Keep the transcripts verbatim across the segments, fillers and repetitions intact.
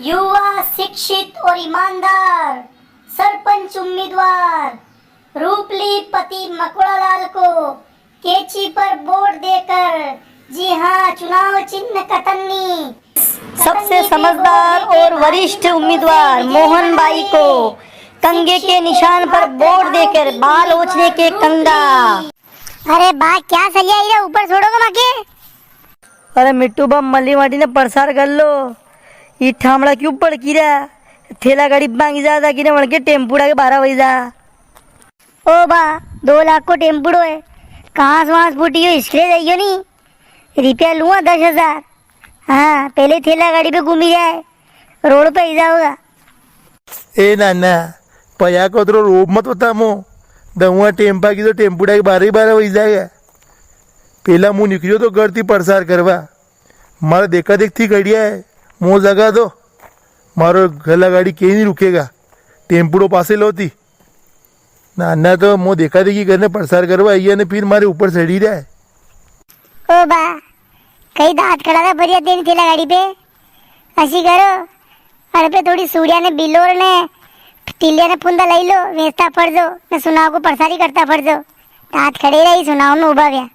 युवा, शिक्षित और ईमानदार सरपंच उम्मीदवार रूपली पति मकोड़ालाल को कैंची पर वोट देकर, जी हाँ, चुनाव चिन्ह कतन्नी, सबसे समझदार और वरिष्ठ उम्मीदवार मोहन बाई को कंगे के निशान पर वोट देकर बाल ओछने के कंगा। अरे बा, क्या सलिया इरा ऊपर छोड़ोगे माके? अरे मिट्टू बा, मली माटी ने प्रसार कर लो। ई ठामड़ा क्यों पड़की रहा? थैला गाड़ी मांगी जा, जा कि ने वणके टेम्पूड़ा के बारह बजी जा। ओ बा, दो लाख को टेम्पूड़ो है, कांस वांस फूटी हो, स्क्रैच आई हो नी, रिपया लूंगा दस हजार। हाँ, पहले थैला गाड़ी पे घूमी जाए, रोड पे ही जाओगा। ए नाना, पया को अतरो रोब मत बता मो। दहुआ टेम्पा की तो टेम्पूड़ा के बारह ही बारह बजी जाएगा। पेला मु निकलियो तो घर थी प्रसार करवा। मारे देखा देख थी खड़िया है, मो जगा दो। मारो गला गाड़ी कहीं नहीं रुकेगा। टेम्पूड़ो पासे लो थी। नाना तो मो देखा देखी करने प्रसार करवा आई ने फिर मारे ऊपर चढ़ी रहा है। ओ बा, कई दांत खड़ा था भरिया देनी थैला गाड़ी पे। असी करो, अण पे थोड़ी सूड़िया ने बिलोर ने टिलिया ने फुंदा लई लो, वेचता फरजो, ने सुनाव को प्रसारी करता फरजो। दांत खड़े रही सुनाव में उबा गया।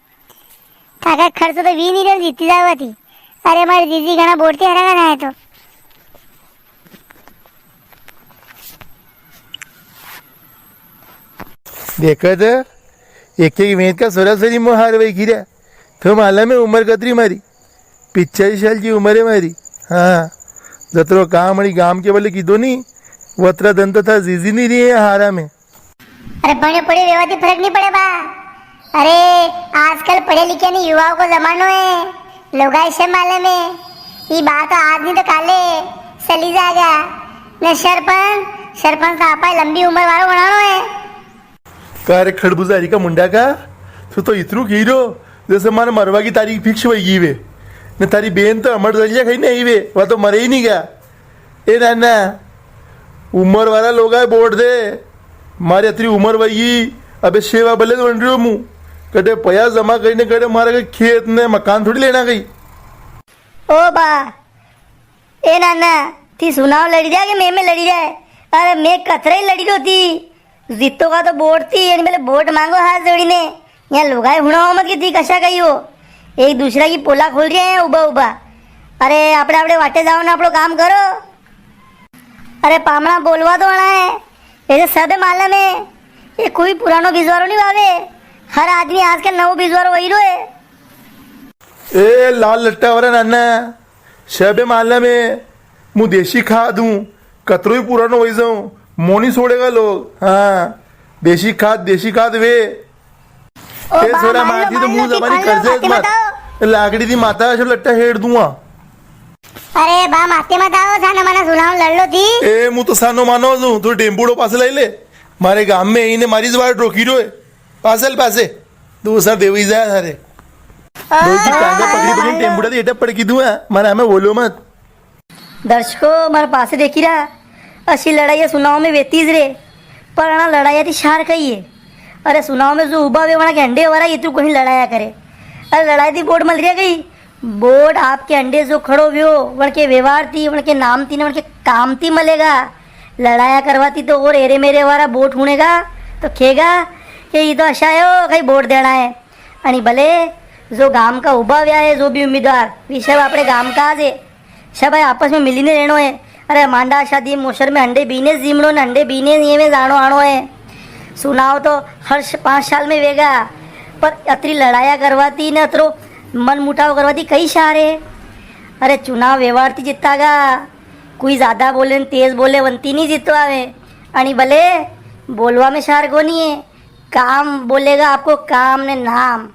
थाका खर्च तो वी नहीं रहो, जीती जावा थी। अरे मारी जीजी घणा बोलती हरा ना है तो। देखो तो, एक एक वेंत का सोरा सोरी मो हार वही गिरा। तो माला में उम्र कतरी मारी, पिचासी साल की उम्र है मारी। हाँ, जतरो काम अणी गाम के बले कीधो नी, वतरा दन तो था जीजी नहीं रही है हारा में। अरे पढ़े पढ़े वेवा थी फरक नहीं पड़े बा। अरे आजकल पढ़े लिखे नहीं युवाओं को जमानो है, लोगाई से मालूम है। ये बात तो आज नहीं तो काले चली जाएगा। ने सरपंच, सरपंच तो आपा लंबी उम्र वालो बनानो है। का रे खड़बुजारी का मुंडा का, तू तो इतरू की रो जैसे मारे मरवा की तारीख फिक्स वई गी वे। ने तारी बेन तो अमर दलिया खाई ने आई वे, वा तो मरे ही नहीं गया। ए नाना, उम्र वाला लोग आए वोट दे, मारी अतरी उम्र वई गी, अबे सेवा भले तो बन रही हो मु, कटे पया जमा करी ने कटे मारे के खेत ने मकान थोड़ी लेना गई। ओ बा, ए नाना, थी सुनाव लड़ी जाए कि मैं, मैं लड़ी जाए? अरे मैं कतरा ही लड़ी रो थी, जीतो का तो वोट थी, यानी पहले वोट मांगो हाथ जोड़ी ने। यहाँ लुगाई हुणाओ मत कि थी कशा कही हो। एक दूसरा की पोला खोल रहे हैं उबा उबा। अरे आपड़े आपड़े वाटे जाओ ना, आपड़ो काम करो। अरे पामणा बोलवा तो आना है, ऐसे सब मालूम है। ये कोई पुरानो बिजवारो नहीं वावे, हर आदमी आजकल नवो बिजवारो वही रो है। ए लाल लट्टा वाला नाना, शबे माला में मु देसी खाद हूँ, कतरो ही पुरानो वही जाऊं, मोनी छोड़ेगा लोग। हाँ, देसी खाद, देसी खाद वे। ओ ए बा, छोरा मार लो, मारती तो मार लो, मुंह जबानी कर दे मत। लाकड़ी दी माता सब लट्टा हेड़ दूंगा। अरे बा, माते मत आओ, सानो मानो सुनाव लड़ लो थी। ए, मु तो सानो मानो हूँ, तू टेम्पूड़ो पासे लाई ले। मारे गाम में इने मारी जवार रोकी रो है। पासल पासे। दो सर देवी जाए सारे। दो की टांगा पकड़ी पकड़ी टेम्पूड़ा दी एटा पड़की दूं, हाँ। मारे हमें बोलो मत। दर्शकों, मारे पासे देखी रहा, असी लड़ाई सुनाव में वेतीज रे, पर अणा लड़ाई थी शार कही है। अरे सुनाव में जो उबा वे वणा के हंडे वाला ये तू कोई लड़ाया करे। अरे लड़ाई थी वोट मल रिया गई, वोट आपके हंडे जो खड़ो व्यो, वणके व्यवहार थी, वणके नाम थी, ने वणके काम थी मलेगा। लड़ाया करवाती तो और एरे मेरे वाला वोट हुणेगा, तो खेगा कि ये तो अशा है, ओ, कई वोट देना है। अणी भले जो गाम का उबा व्या है, जो भी उम्मीदवार, वी सब आपणे गाम का आज है। सब भाई आपस में मिली ने रहणो है। अरे मांडा शादी मोसर में हंडे बीने जीमणो ने हंडे बीने ये में जाणो आणो है। सुनाव तो हर श-, पाँच साल में वेगा, पर अतरी लड़ाया करवाती ने अतरो मन मुटाव करवाती कई शार है। अरे चुनाव व्यवहार थी जीतागा, कोई ज्यादा बोले ने तेज बोले वंती नी जीतवा आवे। अणी भले बोलवा में शार कोनी है, काम बोलेगा आपको काम ने नाम।